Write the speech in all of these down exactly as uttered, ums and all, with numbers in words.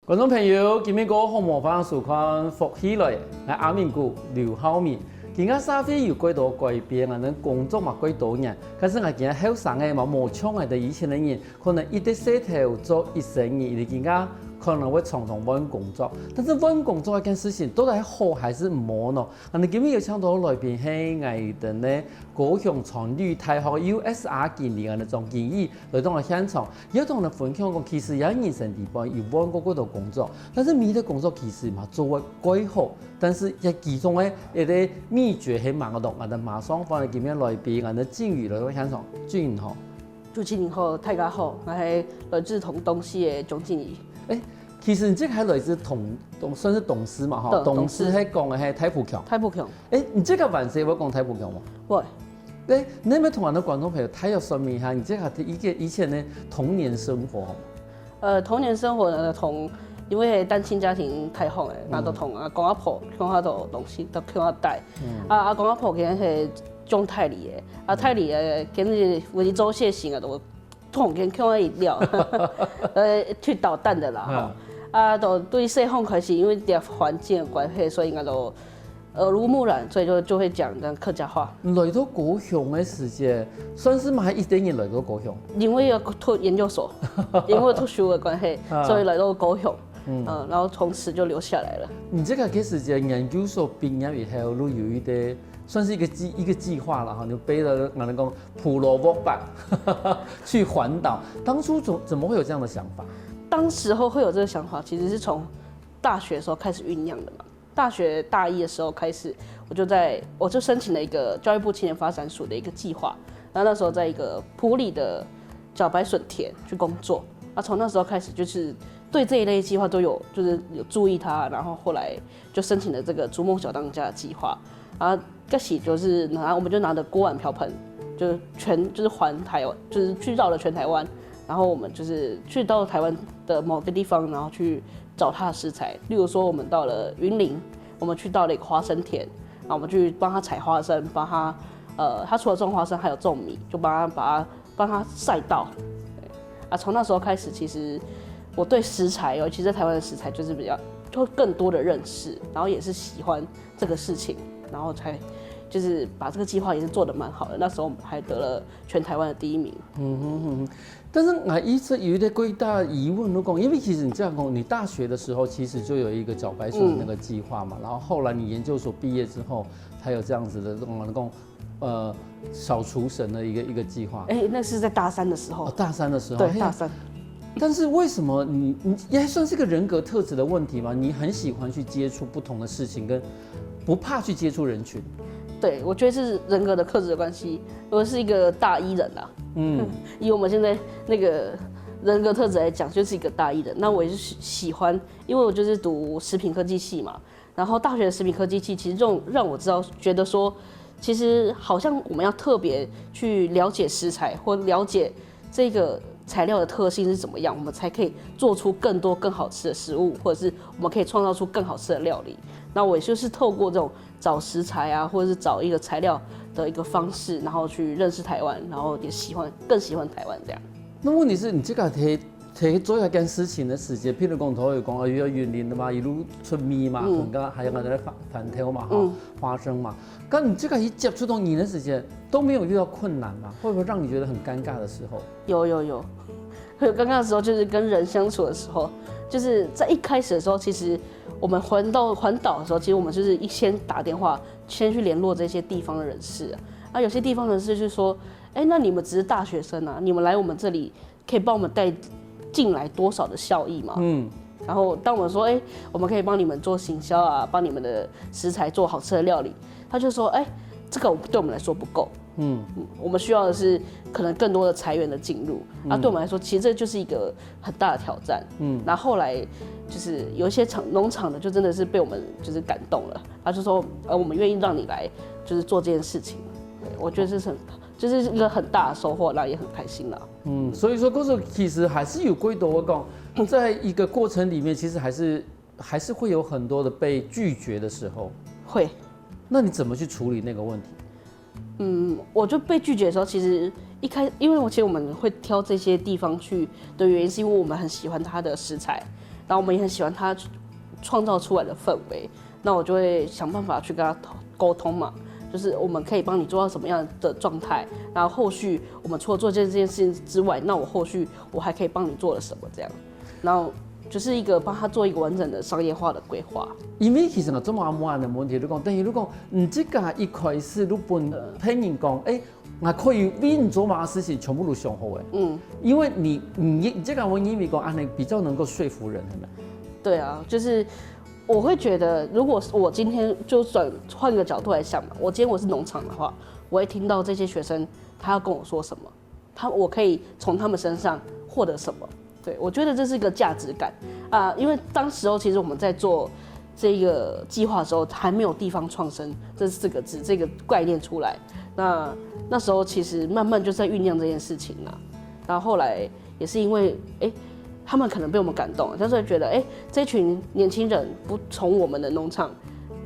觀眾朋友，今晡日好，無歡迎收看《福氣來了》，𠊎阿明哥劉浩明。今个社會有幾多改變，𠊎等工作嘛幾多元，但是𠊎今个後生个嘛，無像𠊎等以前个人，可能一隻事頭做一生人，你今个可能會常常換工作。但是換工作這件事情，到底好還是毋好呢？𠊎等今晡日有請到來賓係𠊎等个高雄傳理大學U S R經理个張經理， 來到𠊎現場，佢同𠊎分享講，其實佢人生裡背有換過幾多工作，但是每一個工作其實嘛做會蓋好，但是這其中个一個秘訣係麼个呢？𠊎等馬上歡迎今日來賓，𠊎等經理來到現場，經理好。主持人好，大家好，𠊎係來自同東勢个張經理。誒，其實你這個還來自同，同，算是同勢嘛，吼，對，同勢。同勢係講个係大埔腔。大埔腔。誒，你這個還識會講大埔腔無？會。 誒，你有無同𠊎等觀眾朋友大約說明一下，你這下的一個以前的童年生活？呃，童年生活呢，同，因為單親家庭大項个，嗯。啊，都同阿公阿婆共下到東勢，都共下大。嗯。啊，阿公阿婆佢係種大梨个，啊，大梨个，佢係為做事情啊，都同佢共下一料，呃，去搗蛋个啦，吼。嗯。啊，都對細項開始，因為這環境个關係，所以應該都 耳濡目染，所以就，就會講這樣客家話。來到高雄个時節，算是嘛還一個人來到高雄？因為要讀研究所，因為讀書个關係，啊。所以來到高雄，嗯。嗯，然後從此就留下來了。你這個个時節，研究所畢業以後，就有一個，算是一個計，一個計劃了哈，你就背了，可能講普羅沃巴去環島。當初怎，怎麼會有這樣的想法？當時候會有這個想法，其實是從大學的時候開始醞釀的嘛。 大學大一的時候開始，我就在，我就申請了一個教育部青年發展署的一個計劃，然後那時候在一個埔里的茭白筍田去工作。那從那時候開始，就是對這一類計劃都有，就是有注意它，然後後來就申請了這個逐夢小當家的計劃。然後開始就是拿，我們就拿著鍋碗瓢盆，就是全，就是環台灣，就是去繞了全台灣，然後我們就是去到台灣的某個地方，然後去找它的食材。例如說，我們到了雲林，我們去到了一個花生田，然後我們去幫他採花生，幫他，呃，他除了種花生，還有種米，就幫他把它幫他曬稻。對。啊，從那時候開始，其實我對食材，尤其在台灣的食材，就是比較，就更多的認識，然後也是喜歡這個事情，然後才就是把這個計劃也是做得蠻好的。那時候我們還得了全台灣的第一名。嗯哼哼。但是我一直有一個最大的疑問，如果，因為其實你這樣講，你大學的時候其實就有一個茭白筍的那個計劃嘛，嗯。然後後來你研究所畢業之後，才有這樣子的這種，呃，小廚神的一個，一個計劃。哎，那是在大三的時候。哦，大三的時候。對，嘿啊。大三。但是為什麼你，你也算是一個人格特質的問題嘛？你很喜歡去接觸不同的事情，跟不怕去接觸人群。對，我覺得是人格的特質的關係。我是一個大E人啊。嗯。以我們現在那個人格特質來講，就是一個大E人。那我也是喜，喜歡，因為我就是讀食品科技系嘛，然後大學的食品科技系其實讓，讓我知道，覺得說，其實好像我們要特別去了解食材，或了解這個材料的特性是怎麼樣，我們才可以做出更多更好吃的食物，或者是我們可以創造出更好吃的料理。那我也就是透過這種找食材啊，或者是找一個材料的一個方式，然後去認識台灣，然後也喜歡，更喜歡台灣這樣。那問題是你這個可以 在做這件事情的時節，譬如講，頭有講，啊，有雲林的嘛，一路出米嘛，嗯。同个還有𠊎等个番，番豆嘛，吼，嗯。花生嘛。該你這個一接觸到人的時節，都沒有遇到困難嗎？會不會讓你覺得很尷尬的時候？有，有，有。很尷尬的時候，就是跟人相處的時候，就是在一開始的時候，其實我們環島，環島的時候，其實我們就是一先打電話，先去聯絡這些地方的人士啊。啊，有些地方人士就說：「哎，那你們只是大學生啊，你們來我們這裡 可以幫我們帶進來多少的效益嘛？」嗯。然後當我們說：「哎，我們可以幫你們做行銷啊，幫你們的食材做好吃的料理。」他就說：「哎，這個對我們來說不夠。」嗯。嗯，我們需要的是可能更多的財源的進入。嗯。那對我們來說，其實這就是一個很大的挑戰。嗯。那後來就是有一些廠，農場的就真的是被我們就是感動了，他就說：「呃，我們願意讓你來，就是做這件事情。」對，我覺得這是很，就是一個很大的收穫，那也很開心啦。 嗯，所以說，故所其實還是有幾多，我講，在一個過程裡面，其實還是，還是會有很多的被拒絕的時候。會。那你怎麼去處理那個問題？嗯，我就被拒絕的時候，其實一開，因為我，其實我們會挑這些地方去的原因，是因為我們很喜歡它的食材，然后我们也很喜欢他创造出来的氛围，那我就会想办法去跟他沟通嘛，就是我们可以帮你做到什么样的状态，然后后续我们除了做这件事情之外，那我后续我还可以帮你做了什么这样，然后就是一个帮他做一个完整的商业化的规划。因為其實我這麼問你个問題，你講，等於你講，你這个一開始你分別人講，誒，我可以為你做麼个事情，全部都想好誒。嗯，因為你你你這个會認為講，恁樣比較能夠說服人，係咪？对啊，就是我会觉得，如果我今天就转换个角度来想嘛，我今天我是农场的话，我会听到这些学生他要跟我说什么，他我可以从他们身上获得什么。对，我觉得这是一个价值感啊，因为当时候其实我们在做这个计划的时候，还没有地方创生这四个字这个概念出来。那那时候其实慢慢就在酝酿这件事情了。然后后来也是因为，哎，他们可能被我们感动了，他就会觉得，哎，这群年轻人不从我们的农场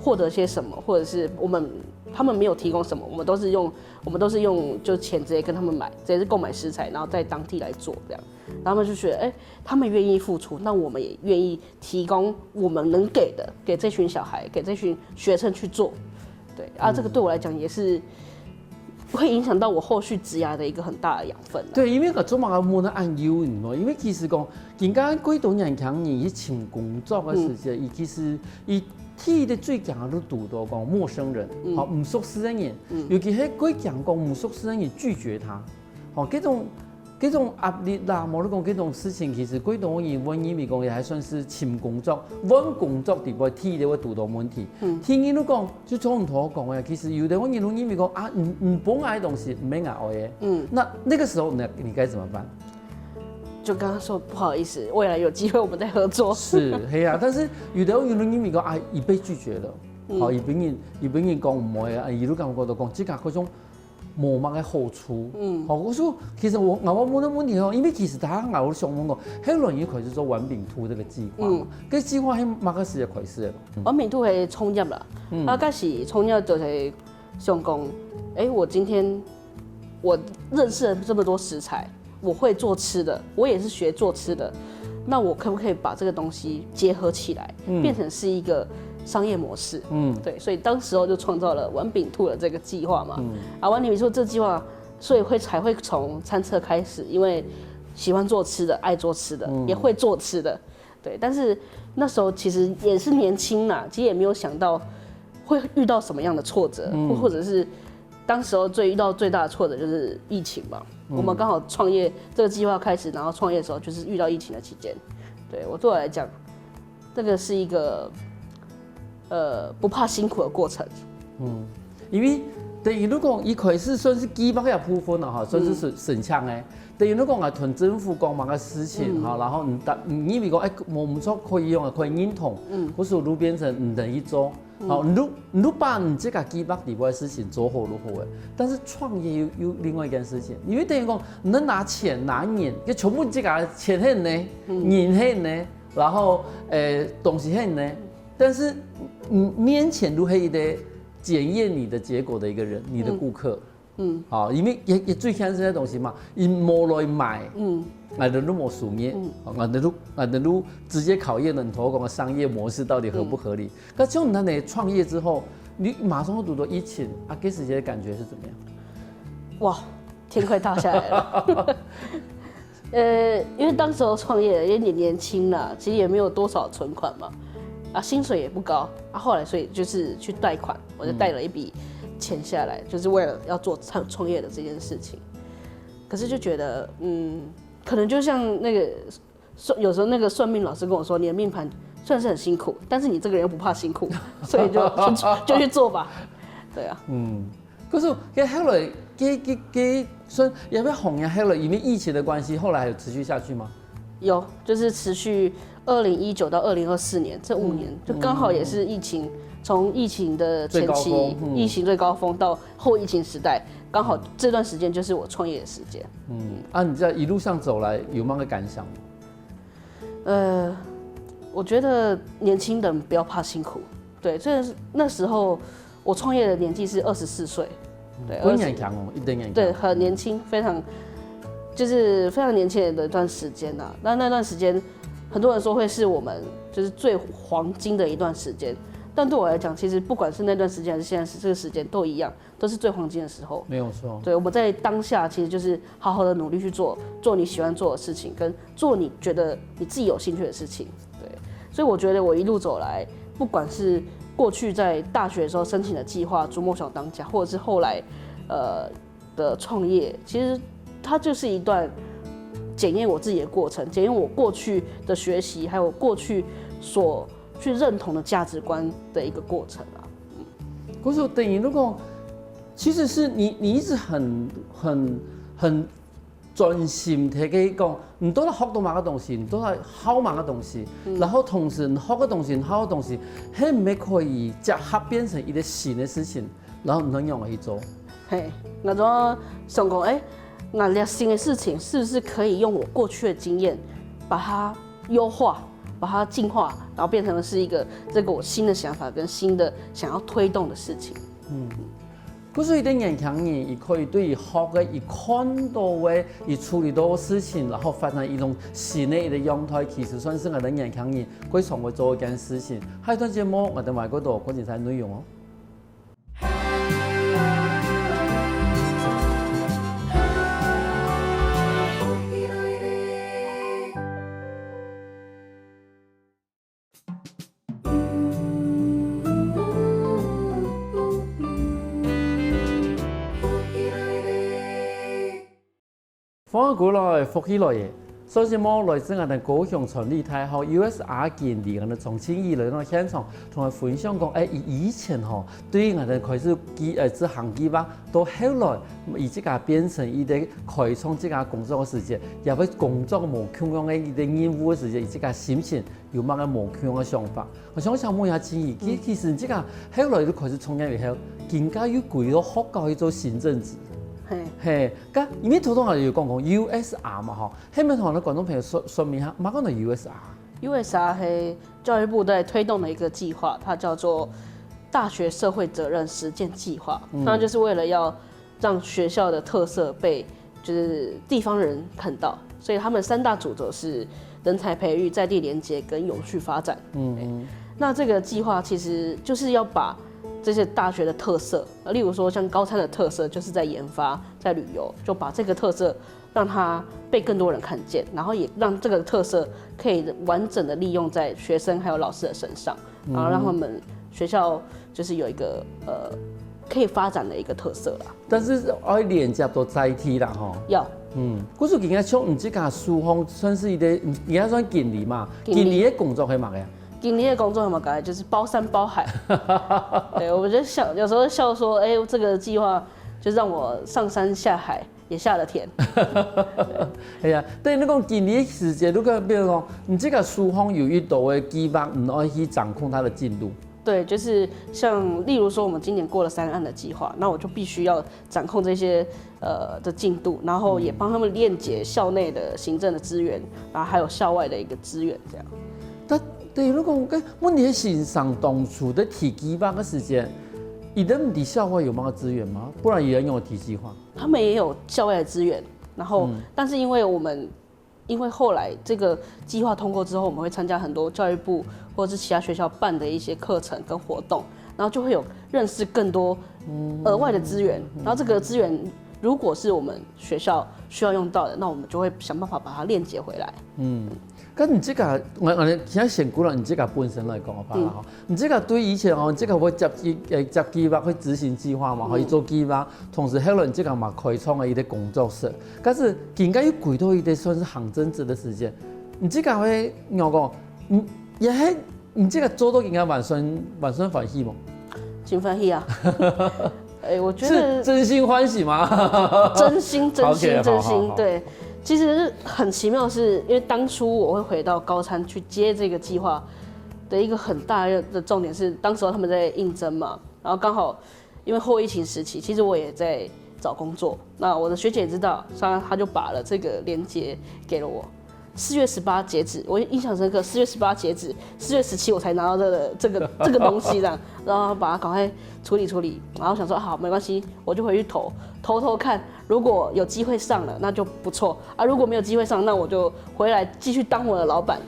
获得些什么，或者是我们他们没有提供什么，我们都是用我们都是用就钱直接跟他们买，直接是购买食材，然后在当地来做这样，然后他们就觉得，哎，他们愿意付出，那我们也愿意提供我们能给的给这群小孩，给这群学生去做。对啊，这个对我来讲也是会影响到我后续职涯的一个很大的养分啊。對，因為个做麼个問恁有用咯，因為其實講，今个幾多年輕人去尋工作个時節，佢其實佢第一个最驚个就堵到講陌生人，好，毋熟識个人，尤其係佢驚講毋熟識个人拒絕他，好，這種 這種壓力啦，無你講這種事情，其實幾多人會認為講也還算是尋工作，搵工作底背第一个會堵到問題。第二，你講就像你頭講个，其實有的人會認為講啊，你你分𠊎个東西，毋係𠊎愛个。嗯，那那個時候呢，你該怎麼辦？就跟他说不好意思，未来有机会我们再合作。是，係啊，但是有的人認為講啊，佢被拒絕了，好，佢分人佢分人講毋愛啊，佢就感覺到講，這个好像 無麼个好處。嗯，好，我說，其實我我問个問題吼，因為其實大家𠊎有想問過，後來你開始做玩餅兔這個計劃嘛，嗯，這計劃係麼个時節開始个？玩餅兔係創業啦，嗯，啊，該時創業就係想講，哎，我今天我认识了这么多食材，我会做吃的，我也是学做吃的，那我可不可以把这个东西结合起来，嗯，变成是一个商业模式？嗯，对，所以当时候就创造了玩饼兔的这个计划嘛。嗯，啊，玩饼兔这计划，所以会才会从餐车开始，因为喜欢做吃的，爱做吃的，嗯，也会做吃的，对。但是那时候其实也是年轻啦，其实也没有想到会遇到什么样的挫折，嗯，或或者是当时候最遇到最大的挫折就是疫情嘛。嗯，我们刚好创业这个计划开始，然后创业的时候就是遇到疫情的期间。对我对我来讲，这个是一个呃不怕辛苦的过程。嗯，因為等於你講一開始算是計劃个部分了哈，算是省省錢个。等於你講啊，同政府講麼个事情哈，然後你答你認為講哎，無毋著可以用个，可以認同，嗯，可是你變成毋等於做， 好，你你把你這个計劃底背个事情做好就好个。但是創業又又另外一件事情，因為等於講，你拿錢拿人，就全部這个錢係你个，人係你个，然後誒東西係你个，但是嗯面前就係一個檢驗你的結果的一個人，你的顧客。 嗯，好，因為也也最現實个東西嘛，佢無來買，嗯，𠊎等都無收入，嗯，𠊎等都𠊎等都直接考驗了你頭講个商業模式到底合不合理。該像你那創業之後，你馬上會堵到疫情啊，該時節个感覺是怎麼樣？哇，天快塌下来了。呃，因为当时候创业，因为你年轻啦，其实也没有多少存款嘛，啊，薪水也不高，啊，后来所以就是去贷款，我就贷了一笔钱下来，就是为了要做创创业的这件事情。可是就觉得，嗯，可能就像那个算，有时候那个算命老师跟我说，你的命盘虽然是很辛苦，但是你这个人又不怕辛苦，所以就就就去做吧。对啊，嗯。 可是該後來，該該該算也要紅呀，後來因為疫情的關係，後來還有持續下去嗎？有，就是持續二零一九到二零二四年这五年，就刚好也是疫情，从疫情的前期，疫情最高峰到后疫情时代，刚好这段时间就是我创业的时间。嗯，啊，你在一路上走來有麼个感想？呃，我觉得年轻人不要怕辛苦，对，这是那时候我创业的年纪是二十四岁，对，不年轻哦，一点年轻。对，很年轻，非常就是非常年轻的一段时间呐。那那段时间，很多人说会是我们就是最黄金的一段时间，但对我来讲，其实不管是那段时间还是现在是这个时间都一样，都是最黄金的时候。没有错。对，我们在当下其实就是好好的努力去做，做你喜欢做的事情，跟做你觉得你自己有兴趣的事情。对，所以我觉得我一路走来，不管是过去在大学的时候申请的计划，逐梦想当家，或者是后来，呃的创业，其实它就是一段检验我自己的过程，检验我过去的学习，还有过去所去认同的价值观的一个过程啊。可是等于如果，其实是你你一直很很很专心，提个讲，你都在学到某个东西，你都在好某个东西，然后同时你学个东西，你好个东西，还没可以结合变成一个新的事情，然后你能用来去做。嘿，我就想讲，哎，那这新的事情是不是可以用我过去的经验，把它优化，把它进化，然后变成是一个这个我新的想法跟新的想要推动的事情。嗯，可是一个年轻人，伊可以对伊学个、伊看到个、伊处理到个事情，然后发展一种新的一个样态，其实算是我们年轻人可以常会做一件事情。下一段节目，我们还过多关键在内容哦。福氣來，福氣來耶！上節目來自𠊎等高雄傳理大學U S R經理𠊎等張慶怡來到現場，同𠊎分享講，哎，佢以前吼，對於𠊎等開始計，呃，執行計畫，到後來佢自家變成一個開創自家工作个時節，也會工作無共樣个一個任務个時節，佢自家心情有麼个無共樣个想法？我想請問一下慶怡，其其實你自家後來就開始創業以後，更加又歸到學校去做行政職。嘿，嘿，該因為頭先𠊎有講講U S R嘛吼，係毋係同觀眾朋友說說明一下，麼个叫U S R？ U S R 是教育部在推动的一个计划，它叫做大学社会责任实践计划。那就是为了要让学校的特色被就是地方人看到，所以他们三大主轴是人才培育、在地连结跟永续发展。嗯，那这个计划其实就是要把这些大学的特色，呃，例如说像高餐的特色，就是在研发、在旅游，就把这个特色让它被更多人看见，然后也让这个特色可以完整的利用在学生还有老师的身上，然后让他们学校就是有一个呃可以发展的一个特色啦。但是愛連接到在地啦吼。要，嗯，故所今日像你這个書房算是一个，你也算經理嘛，經理經理个工作係麼个啊？经理的工作很么个，就是包山包海。对，我就笑，有时候笑说，哎、这个计划就让我上山下海，也下了田。哎呀，等於你講經理个時節，如果比如講，你這个書房有一道个計畫，你愛去掌控它的進度。对，就是像例如说，我们今年过了三案的计划，那我就必须要掌控这些呃的进度，然后也帮他们链接校内的行政的资源，然后还有校外的一个资源，这样。但等於你講，該問題係先生當初在提計畫个時節，佢都毋知校外有麼个資源嗎？不然佢愛仰提計畫？他们也有校外的资源，然后、但是因为我们因为后来这个计划通过之后，我们会参加很多教育部或者是其他学校办的一些课程跟活动，然后就会有认识更多额外的资源，然后这个资源如果是我们学校需要用到的，那我们就会想办法把它链接回来。嗯，該你這个，𠊎𠊎現在先講了你這个本身來講个話啦吼，你這个對以前哦，你這个會接計誒接計畫，會執行計畫嘛，吼，去做計畫，同時後來你這个嘛開創了一个工作室，但是應該又歸到一个算是行政職个時間，你這个會仰講，嗯，也係你這个做到應該還算還算歡喜無？真欢喜啊！哎、我觉得是真心欢喜吗？真心真心 OK，真心好好好对。其实很奇妙的是，因为当初我会回到高餐去接这个计划的一个很大的重点是，当时候他们在应征嘛，然后刚好因为后疫情时期，其实我也在找工作。那我的学姐知道，她她就把了这个链接给了我。四月十八截止，我印象深刻。四月十八截止，四月十七我才拿到这个这个这个东西，这样，然后把它赶快处理处理，然后想说好没关系，我就回去投投投看，如果有机会上了那就不错啊，如果没有机会上，那我就回来继续当我的老板。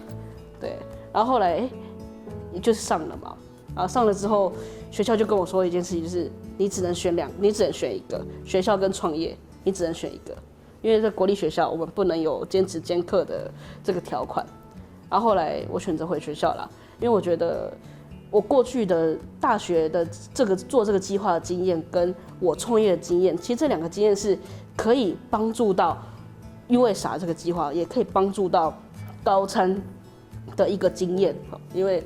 对，然后后来哎，也就是上了嘛，然后上了之后，学校就跟我说一件事情，就是你只能选两，你只能选一个，学校跟创业，你只能选一个，因为在国立学校我们不能有兼职兼课的这个条款。然后后来我选择回学校啦，因为我觉得我过去的大学的这个做这个计划的经验，跟我创业的经验，其实这两个经验是可以帮助到 U S R 这个计划，也可以帮助到高餐的一个经验。因为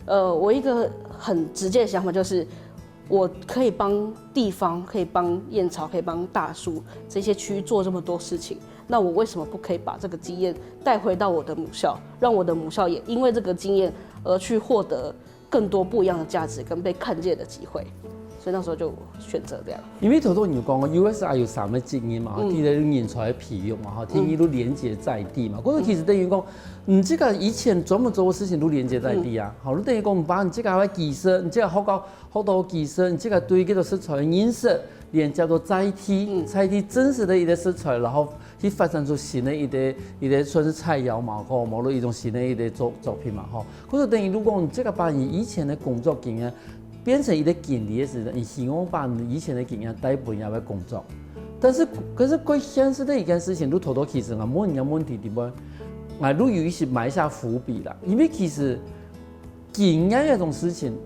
呃，我一个很直接的想法就是，我可以帮地方，可以帮燕巢，可以帮大树这些区域做这么多事情，那我为什么不可以把这个经验带回到我的母校，让我的母校也因为这个经验而去获得更多不一样的价值跟被看见的机会？所以那时候就选择这样。因为头头你有讲过，U S R 有三个经验嘛，第一个人才培育嘛，哈，第二个连接在地嘛。可是其实等于讲，嗯，这个以前专门做的事情都连接在地啊。好，你等于讲把你这个还会技术，你这个好搞好多技术，你这个对这个食材的认识，连接到在地，在地真实的一个食材，然后去发展出新的一个一个算是菜肴嘛，吼，某一种新的一个作作品嘛，吼。可是等于如果你这个把你以前的工作经验 变成一个经历的时候，你希望把你以前的经验带分人家工作。但是，可是最现实的一件事情，你头头其实啊，问人家问题底部，啊，你有一些埋下伏笔啦。因为其实经验这种事情，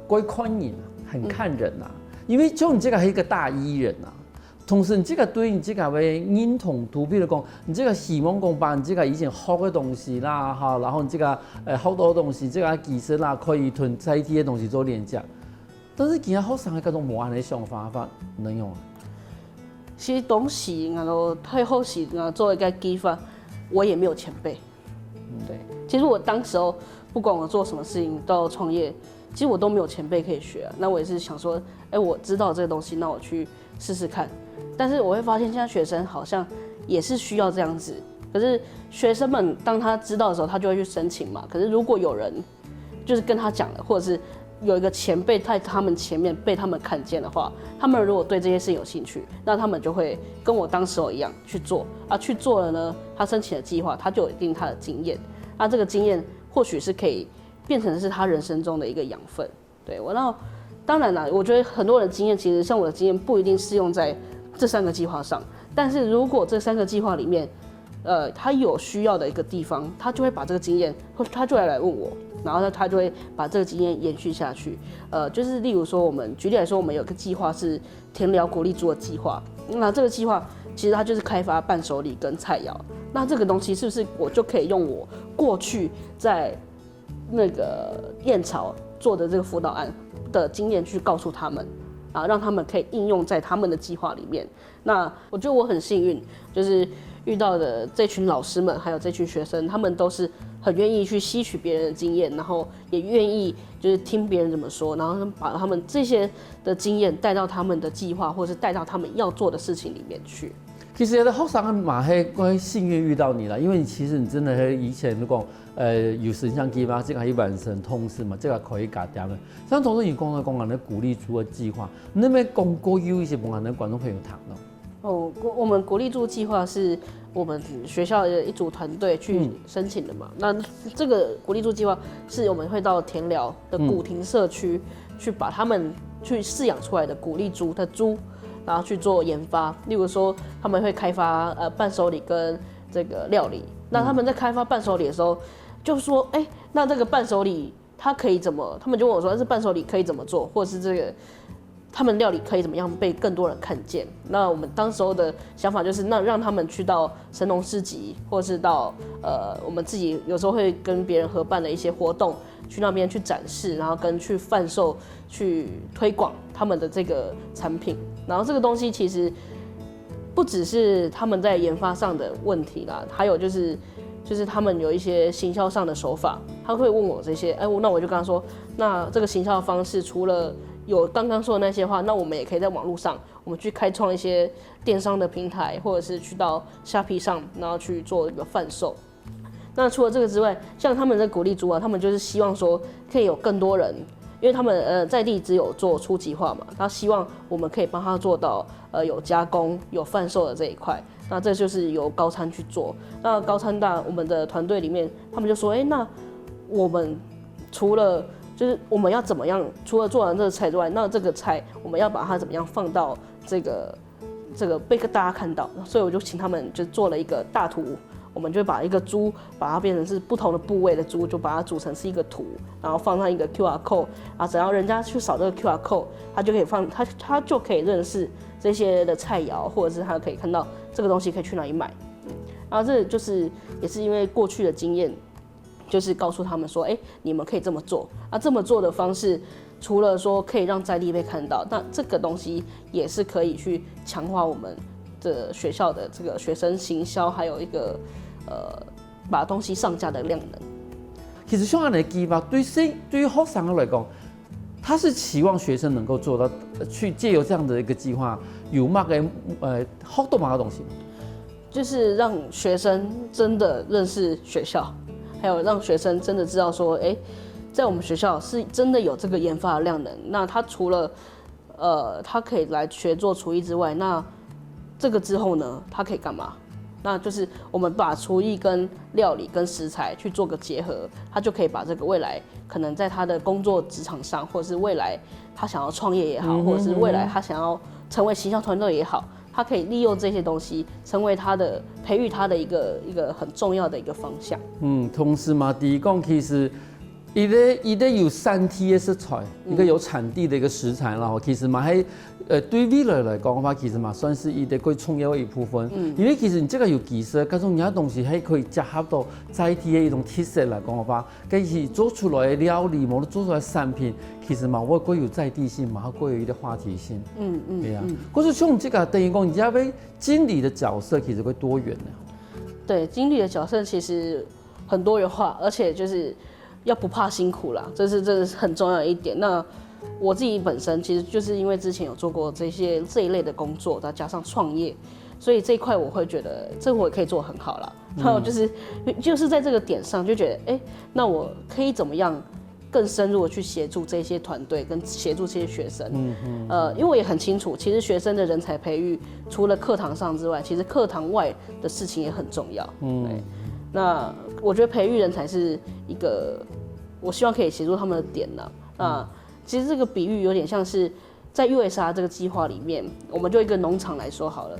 会看人啊，很看人啊。因为就你这个还是一个大一人啊， 同时，你这个对你这个个认同度，比如讲，你这个希望讲把你这个以前学的东西啦，哈，然后你这个呃好多东西，这个技术啦，可以同在地的东西做连接。但是今天学生的各种无安的想法法能用啊？其实东西啊，都太好奇啊，做一个计划，我也没有前辈。对，其实我当时候不管我做什么事情，到创业，其实我都没有前辈可以学啊。那我也是想说，哎，我知道这个东西，那我去试试看。但是我会发现，现在学生好像也是需要这样子。可是学生们当他知道的时候，他就会去申请嘛。可是如果有人就是跟他讲了，或者是有一个前辈在他们前面被他们看见的话，他们如果对这些事情有兴趣，那他们就会跟我当时候一样去做啊。去做了呢，他申请的计划，他就有一定他的经验。那这个经验或许是可以变成是他人生中的一个养分。对，我那当然啦，我觉得很多人的经验，其实像我的经验，不一定适用在这三个计划上。但是如果这三个计划里面，呃，他有需要的一个地方，他就会把这个经验，或他就会来问我，然后呢，他就会把这个经验延续下去。呃，就是例如说，我们举例来说，我们有个计划是田寮鼓励猪的计划，那这个计划其实它就是开发伴手礼跟菜肴。那这个东西是不是我就可以用我过去在那个燕巢做的这个辅导案的经验去告诉他们，啊，让他们可以应用在他们的计划里面。那我觉得我很幸运，就是遇到的这群老师们，还有这群学生，他们都是很愿意去吸取别人的经验，然后也愿意就是听别人怎么说，然后把他们这些的经验带到他们的计划，或是带到他们要做的事情里面去。其实有的学生嘛，还蛮幸运遇到你了，因为其实你真的以前如果呃有形象计划，这个可以完成通识嘛，这个可以加点的。像同时你刚才讲的鼓励猪的计划，那么讲过有一些不可能观众朋友谈了。哦，我们鼓励猪计划是我们学校的一组团队去申请的嘛。那这个鼓励猪计划是我们会到田寮的古亭社区去把他们去饲养出来的鼓励猪的猪，然后去做研发。例如说，他们会开发呃伴手礼跟这个料理。那他们在开发伴手礼的时候，就说，哎，那这个伴手礼它可以怎么？他们就问我说，这伴手礼可以怎么做，或者是这个他们料理可以怎么样被更多人看见？那我们当时候的想法就是，那让他们去到神农市集，或是到呃我们自己有时候会跟别人合办的一些活动，去那边去展示，然后跟去贩售、去推广他们的这个产品。然后这个东西其实不只是他们在研发上的问题啦，还有就是就是他们有一些行销上的手法，他会问我这些，哎，那我就跟他说，那这个行销的方式除了有刚刚说的那些话，那我们也可以在网络上，我们去开创一些电商的平台，或者是去到虾皮上，然后去做一个贩售。那除了这个之外，像他们的鼓励猪啊，他们就是希望说可以有更多人，因为他们呃在地只有做初级化嘛，他希望我们可以帮他做到呃有加工、有贩售的这一块。那这就是由高餐去做。那高餐大我们的团队里面，他们就说，哎，那我们除了就是我们要怎么样？除了做完这个菜之外，那这个菜我们要把它怎么样放到这个这个被大家看到？所以我就请他们就做了一个大图，我们就把一个猪，把它变成是不同的部位的猪，就把它组成是一个图，然后放上一个 Q R code，啊，只要人家去扫这个 Q R code，他就可以放他他就可以认识这些的菜肴，或者是他可以看到这个东西可以去哪里买。然后这就是也是因为过去的经验，就是告诉他们说，哎，你们可以这么做。那这么做的方式，除了说可以让在地被看到，那这个东西也是可以去强化我们的学校的这个学生行销，还有一个呃把东西上架的量能。其实像恁樣个計劃，對學對學生來講，他是期望學生能夠做到，呃去藉由這樣的一個計劃，有麼个呃學到麼个東西。就是让学生真的认识学校，还有让学生真的知道说，哎，在我们学校是真的有这个研发的量能。那他除了呃，他可以来学做厨艺之外，那这个之后呢，他可以干嘛？那就是我们把厨艺跟料理跟食材去做个结合，他就可以把这个未来可能在他的工作职场上，或者是未来他想要创业也好，或者是未来他想要成为行销团队也好，他可以利用这些东西，成为他的培育他的一个一个很重要的一个方向。嗯，同時嘛，第一講其實一个一个有產地的食材，一个有產地的一个食材啦，其實嘛還呃對未來來講个話，其實嘛算是一个最重要的一部分。因為其實你這个有技術，各種其他東西還可以結合到在地的一種特色來講个話，該是做出來的料理，無論做出來的產品，其實嘛會過有在地性，嘛會過有一个話題性。嗯嗯，對啊。可是像這个等於講，你這位經理的角色其實會多元的。对，经理的角色其实很多元化，而且就是要不怕辛苦啦，这是真的是很重要的一点。那我自己本身其实就是因为之前有做过这些这一类的工作，再加上创业，所以这一块我会觉得这我也可以做很好啦。然后就是就是在这个点上就觉得，哎，那我可以怎么样更深入的去协助这些团队，跟协助这些学生。呃，因为我也很清楚，其实学生的人才培育，除了课堂上之外，其实课堂外的事情也很重要。对，那我觉得培育人才是一个我希望可以协助他们的点呢。那其实这个比喻有点像是在 U S R 这个计划里面，我们就一个农场来说好了，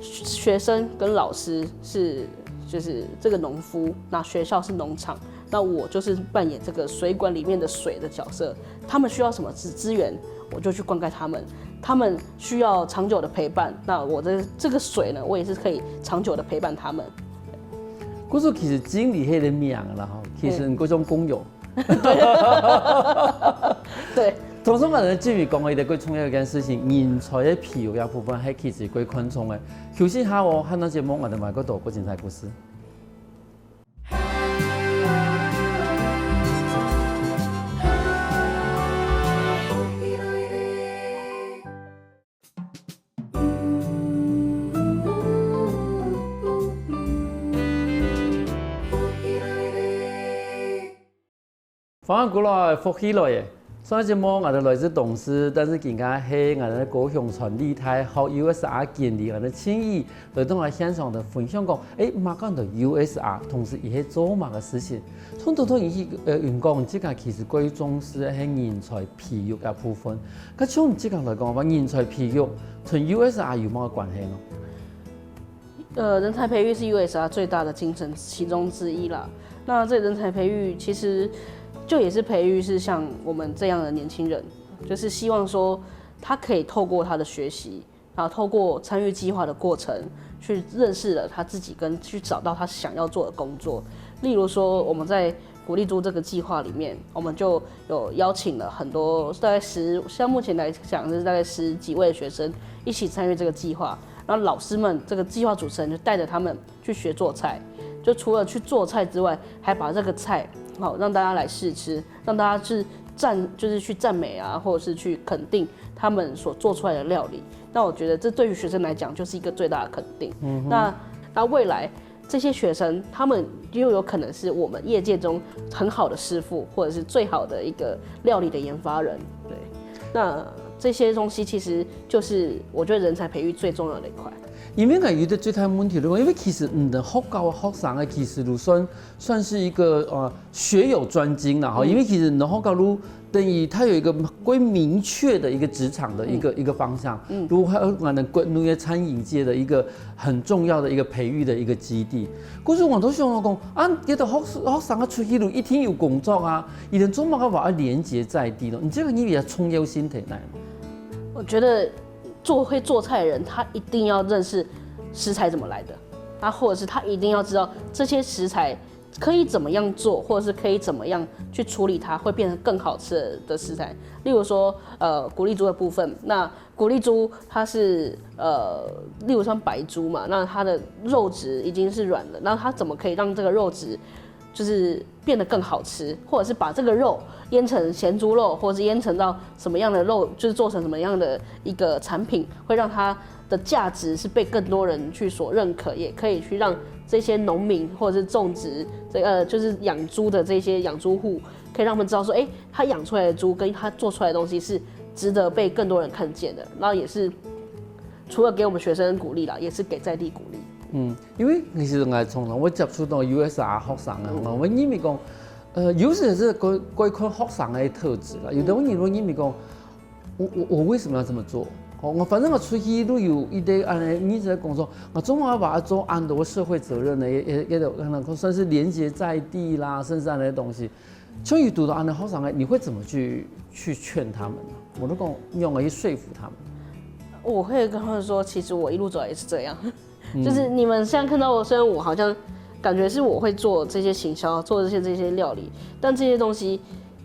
学生跟老师是就是这个农夫，那学校是农场，那我就是扮演这个水管里面的水的角色。他们需要什么资资源，我就去灌溉他们。他们需要长久的陪伴，那我的这个水呢，我也是可以长久的陪伴他们。故所其實經理係个名啦吼，其實各種工友。对，同時嘛，今日講个一个最重要一件事情，人才个培育个部分，係其實最看重个。休息下哦，下段節目我哋還過多个精彩故事。歡迎過來，福氣來耶！上一節目𠊎兜來自東勢，但是今下係𠊎兜高雄傳理大學U S R經理𠊎兜个陳怡來到𠊎現場个分享講，欸，麼个安到U S R，同時佢係做麼个事情。從頭到尾佢呃，有講這个其實最重視个係人才培育个部分。該從這个來講个話，人才培育同U S R有麼个關係呢？ 呃，人才培育是U S R最大的精神其中之一啦。那这人才培育其实就也是培育是像我们这样的年轻人，就是希望说他可以透过他的学习，然后透过参与计划的过程，去认识了他自己，跟去找到他想要做的工作。例如说，我们在鼓励猪这个计划里面，我们就有邀请了很多，大概十，像目前来讲是大概十几位学生一起参与这个计划。然后老师们，这个计划主持人就带着他们去学做菜，就除了去做菜之外，还把这个菜好让大家来试吃，让大家去赞，就是去赞美啊，或者是去肯定他们所做出来的料理。那我觉得这对于学生来讲就是一个最大的肯定。那那未来这些学生，他们又有可能是我们业界中很好的师傅，或者是最好的一个料理的研发人。对，那这些东西其实就是我觉得人才培育最重要的一块。因為𠊎有一個最大的問題，因為其實你的學校的學生啊，其實都算算是一個呃學有專精啦哈，因為其實你的學校都等於他有一個更明確的一個職場的一個、一個方向，如何可能國內的餐飲界的一個很重要的一個培育的一個基地。可是我都想到講啊，這个學學生啊出去都一定有工作啊，佢等做麼个話要連接在地咯？你這個你比較重要性在哪？我觉得做会做菜的人，他一定要认识食材怎么来的，他或者是他一定要知道这些食材可以怎么样做，或者是可以怎么样去处理它，会变成更好吃的食材。例如说，呃，蛤蜊猪的部分，那蛤蜊猪它是呃，例如像白猪嘛，那它的肉质已经是软了，那它怎么可以让这个肉质就是变得更好吃，或者是把这个肉腌成咸猪肉，或者是腌成到什么样的肉，就是做成什么样的一个产品，会让它的价值是被更多人去所认可，也可以去让这些农民或者是种植这个就是养猪的这些养猪户，可以让他们知道说，哎，他养出来的猪跟他做出来的东西是值得被更多人看见的，然后也是除了给我们学生鼓励啦，也是给在地鼓励。嗯，因為其實我從來我接觸到U S R學生啊，我認為講，呃，有時係該該看學生个特質啦。有的人會認為講，我我我為什麼要這麼做？哦，我反正我出去都有一堆啊，你一直在講說，我總要把它做安多社會責任的，也也也有可能算是連接在地啦，甚至那些東西。就有堵到安的學生，你會怎麼去去劝他們？我都講用來去說服他們。我会跟他们说，其实我一路走来也是这样，就是你们现在看到我，虽然我好像感觉是我会做这些行销，做这些这些料理，但这些东西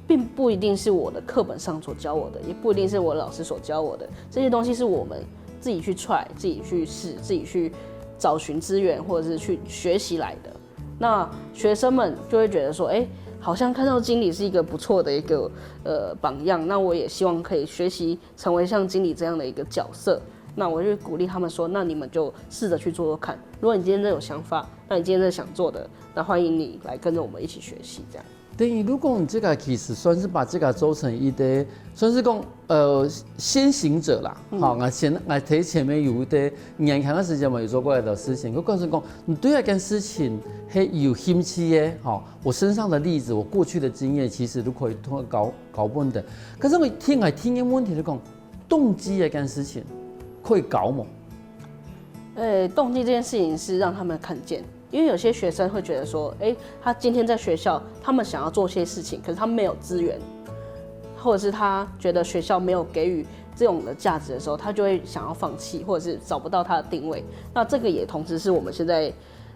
并不一定是我的课本上所教我的，也不一定是我老师所教我的。这些东西是我们自己去 try，自己去试，自己去找寻资源，或者是去学习来的。那学生们就会觉得说，哎，好像看到经理是一个不错的一个呃榜样，那我也希望可以学习成为像经理这样的一个角色。那我就鼓励他们说，那你们就试着去做做看。如果你今天真的有想法，那你今天真的想做的，那欢迎你来跟着我们一起学习，这样。等於如果你這個其實算是把這個做成一個，算是講呃先行者啦，好，我前我在前面有一個年輕的時間嘛，有做過來的事情，我告訴你講，你對一件事情係有興趣的，好，我身上的例子，我過去的經驗，其實都可以通過搞搞分的。可是我聽來聽个問題就講，動機這件事情可以搞無？呃，动机这件事情是让他们看见，因为有些学生会觉得说，哎，他今天在学校，他们想要做些事情，可是他没有资源，或者是他觉得学校没有给予这种的价值的时候，他就会想要放弃，或者是找不到他的定位。那这个也同时是我们现在，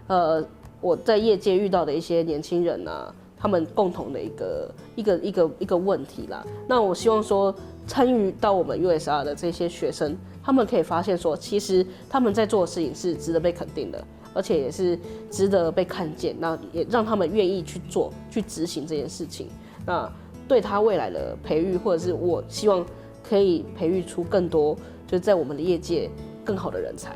呃，我在业界遇到的一些年轻人啊，他们共同的一个一个一个一个问题啦。那我希望说，参与到我们U S R的这些学生，他们可以发现说，其实他们在做的事情是值得被肯定的，而且也是值得被看见，那也让他们愿意去做、去执行这件事情。那对他未来的培育，或者是我希望可以培育出更多，就是在我们的业界更好的人才。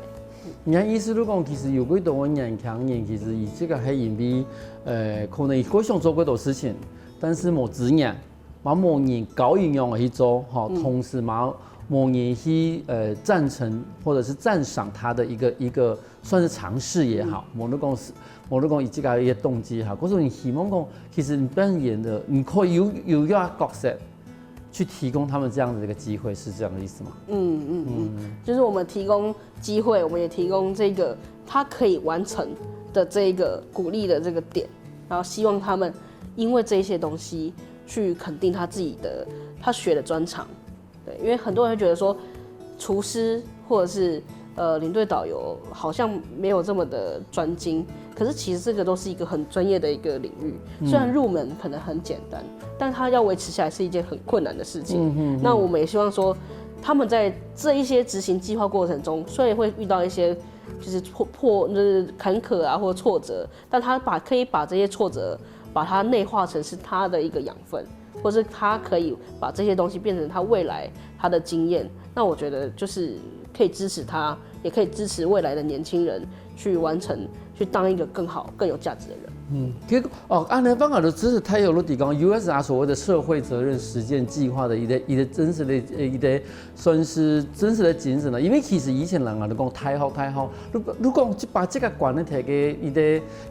你的意思就講，其實有幾多个年輕人，其實佢這個係因為，呃，可能佢想做幾多事情，但是無資源，嘛無人教佢仰般去做，吼，同時嘛無人去呃贊成或者是讚賞他的一個一個算是嘗試也好，無論講是無論講佢這個一個動機也好，可是你希望講，其實你扮演的，你可以有有一個角色，去提供他們這樣的一個機會，是這樣的意思嗎？嗯嗯嗯，就是我们提供机会，我们也提供这个他可以完成的这个鼓励的这个点，然后希望他们因为这些东西去肯定他自己的他学的专长。对，因为很多人会觉得说，厨师或者是呃领队导游好像没有这么的专精，可是其实这个都是一个很专业的一个领域。虽然入门可能很简单，但它要维持下来是一件很困难的事情。那我们也希望说，他们在这一些执行计划过程中，虽然会遇到一些就是破破就是坎坷啊或挫折，但他把可以把这些挫折把它内化成是他的一个养分，或是他可以把这些东西变成他未来他的经验。那我觉得就是可以支持他，也可以支持未来的年轻人去完成，去当一个更好、更有价值的人。嗯，結果哦，恁呢，反而就支持太有路底講，U S R 所謂的社會責任實踐計劃的一個一個真實的呃一個算是真實的精神了。因為其實以前人啊，就講大學大學，如果如果講把這個管得提个一個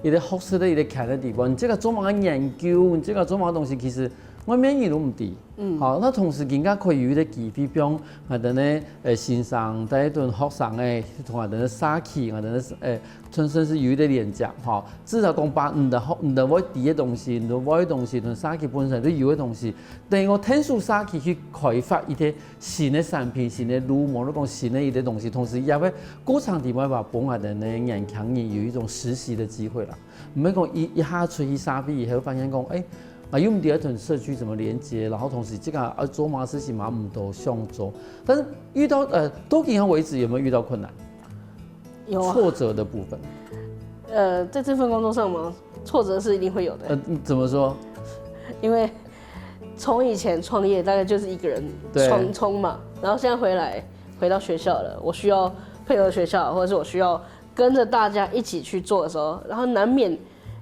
一個學術的一個看的地方，你這個做麼个研究，你這個做麼个東西，其實外面人都毋知。嗯，好，那同時更加可以有一個機會，比如講，啊，等呢，呃，先生帶一頓學生誒，同啊等呢社區，啊等呢，呃，純粹是有一個連接，哈，至少講把你的學，你的會知的東西，你的會的東西，同社區本身都有的東西，等於我天數社區去開發一些新的產品、新的路，無論講新的一些東西，同時也會過程裡面把幫啊等呢年輕人有一種實習的機會啦。毋係講一一下出去社會以後發現講，誒，啊又毋知同社區怎麼連接，然後同時這個啊做麼个事情嘛毋多想做，但是遇到呃到今天為止有沒有遇到困難？有啊，挫折的部分，呃，在這份工作上嘛，挫折是一定會有的，呃，怎麼說？因為從以前創業大概就是一個人對衝衝嘛，然後現在回來回到學校了，我需要配合學校，或者是我需要跟着大家一起去做的時候，然後難免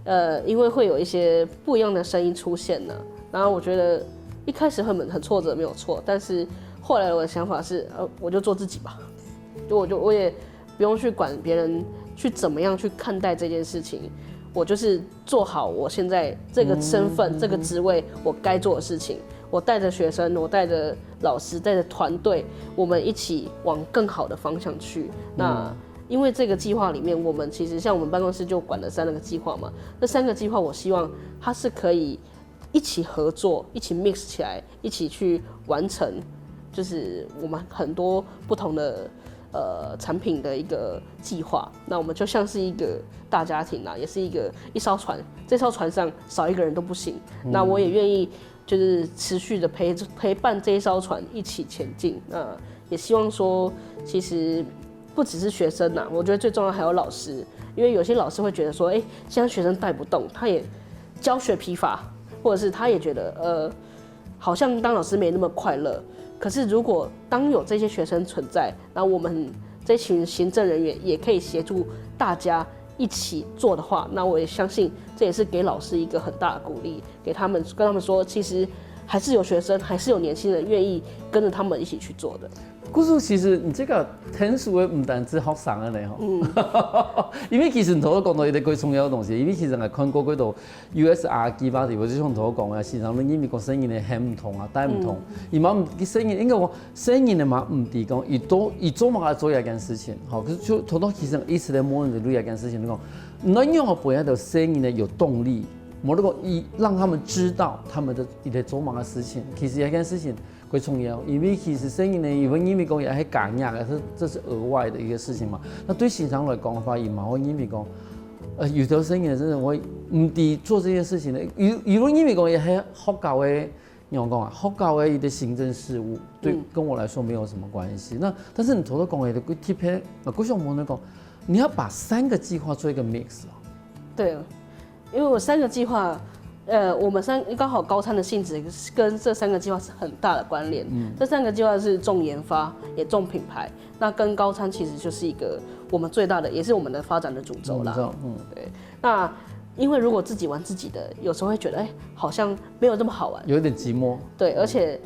呃，因為會有一些不一樣的聲音出現呢。然後我覺得一開始會很很挫折，沒有錯，但是後來我的想法是，呃，我就做自己吧，就我就我也不用去管別人去怎麼樣去看待這件事情，我就是做好我現在這個身份、這個職位我該做的事情。我帶著學生，我帶著老師，帶著團隊，我們一起往更好的方向去。那因為這個計劃裡面，我們其實像我們辦公室就管了三個計劃嘛，這三個計劃我希望它是可以一起合作、一起 mix 起來、一起去完成，就是我們很多不同的呃產品的一個計劃。那我們就像是一個大家庭啊，也是一個一艘船，這艘船上少一個人都不行。那我也願意就是持續的陪陪伴這一艘船一起前進。那也希望說，其實不只是學生呐，我覺得最重要還有老師，因為有些老師會覺得說，哎，現在學生帶不動，他也教學疲乏，或者是他也覺得呃，好像當老師沒那麼快樂。可是如果當有這些學生存在，那我們這群行政人員也可以協助大家一起做的話，那我也相信這也是給老師一個很大的鼓勵，給他們跟他們說，其實還是有學生，還是有年輕人願意跟著他們一起去做的。故事其實你這個天數毋單止學生个呢吼，因為其實你頭先講到一個最重要的東西，因為其實𠊎看過幾多 U S R 計劃裡，我就像頭先講个，先生因為講細人仔很毋同啊，帶毋同，佢嘛毋，佢細人應該講細人仔嘛毋知講，佢做佢做麼个做這件事情，吼，可是就頭先其實一直在問你這件事情，你講，你愛仰般樣个細人仔有動力，無論講佢讓他們知道他們的佢在做麼个事情，其實這件事情 最重要，因為其實細人仔，因為因為講也係加額个，這這是額外的一個事情嘛。那對先生來講的話，佢嘛會因為講，呃，有的細人仔真的會毋知做這件事情的，有有人因為講也係學校个，仰般講啊，學校个一個行政事務，對，嗯跟我來說沒有什麼關係。那但是你頭先講个，特別，呃，我想問你講，你要把三個計劃做一個 mix 哦。對，因為我三個計劃，呃，我們三剛好高餐的性質跟這三個計劃是很大的關聯。這三個計劃是重研發，也重品牌。那跟高餐其實就是一個我們最大的，也是我們的發展的主軸啦。我們知道，嗯，對，那因為如果自己玩自己的，有時候會覺得，哎，好像沒有這麼好玩。有一點寂寞。對，而且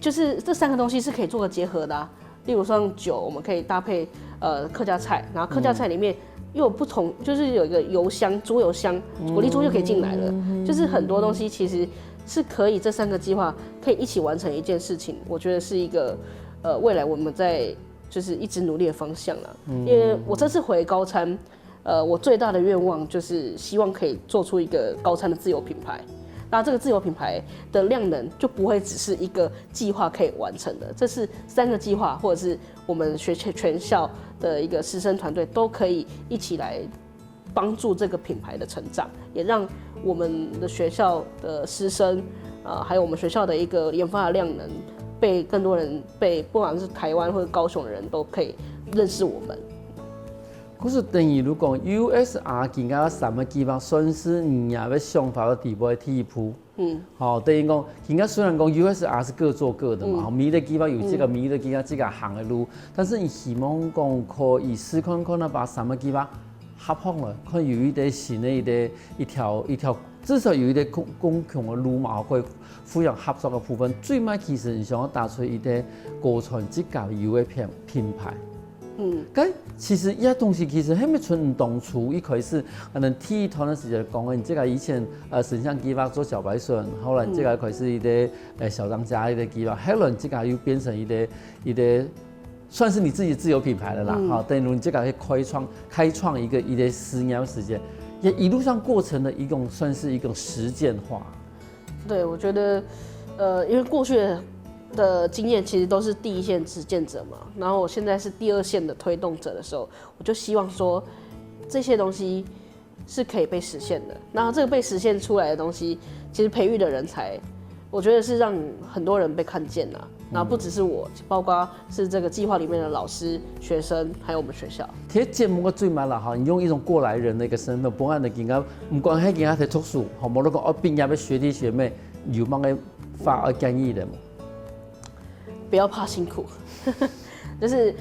就是這三個東西是可以做個結合的啊。例如像酒，我們可以搭配呃客家菜，然後客家菜裡面又有不同，就是有一個油香，豬油香，火力豬就可以進來了。就是很多東西其實是可以這三個計劃可以一起完成一件事情，我覺得是一個呃未來我們在就是一直努力的方向啦。因為我這次回高餐，呃，我最大的願望就是希望可以做出一個高餐的自有品牌。那這個自有品牌的量能就不會只是一個計劃可以完成的，這是三個計劃，或者是我們學全校的一個師生團隊都可以一起來幫助這個品牌的成長，也讓我們的學校的師生，呃，還有我們學校的一個研發的量能，被更多人，被不管是台灣或者高雄的人都可以認識我們。可是等於如果 U S R 今个三個計劃算是你个想法个底部个第一步。嗯，好，等於講今个雖然講 U S R 是各做各的嘛，嗯，每個計劃有這個，每個計劃這個行的路，但是你希望講可以試看看啊，把三個計劃合作了，看有一个新的一个一条一条，至少有一个共共同的路嘛，可以互相合作的部分。最尾其实你想要打出一个个人自家有个品品牌。嗯，该其实一些东西其实还没从你当初一开始，可能第一团的时间讲的，你这个以前呃形象计划做小白鼠，后来这个开始一个呃小当家一个计划，后来这个又变成一个一个算是你自己自有品牌了啦，哈，等于你这个可以开创开创一个一个十年时间，也一路上过程的一种算是一种实践化。对，我觉得，呃，因为过去的经验其实都是第一线实践者嘛，然后我现在是第二线的推动者的时候，我就希望说这些东西是可以被实现的。然后这个被实现出来的东西，其实培育的人才，我觉得是让很多人被看见啊。然后不只是我，包括是这个计划里面的老师、学生，还有我们学校。其实节目个最慢了哈，你用一种过来人的一个身份，不管你今天，不管是今天在读书，好，无论讲哦毕业的学弟学妹，有么个话要建议的吗？不要怕辛苦，就是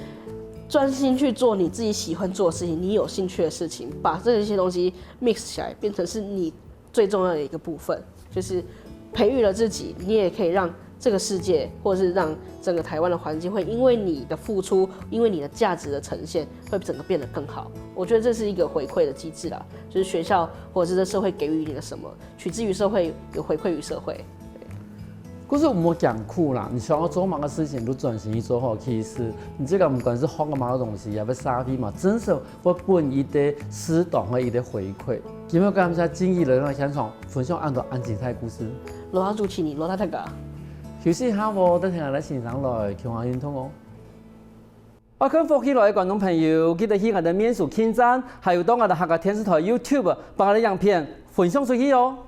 专心去做你自己喜欢做的事情，你有兴趣的事情，把这些东西 mix 起来，变成是你最重要的一个部分，就是培育了自己，你也可以让这个世界，或是让整个台湾的环境，会因为你的付出，因为你的价值的呈现，会整个变得更好。我觉得这是一个回馈的机制啦，就是学校或者是这社会给予你的什么，取之于社会，有回馈于社会。可是我们讲苦啦，你想要做忙的事情都专心去做好，其实你这个不管是学个么个东西，也不沙飞嘛，真是会分一个适当的一个回馈。今天感谢金怡来到现场分享恁多恁精彩的故事。罗拉主持人，罗拉大家。休息一下哦，等下来欣赏来共下运动哦。爱看福气来的观众朋友，记得去俺的面书网站，还有到俺的客家电视台 YouTube，帮俺的影片分享出去哦。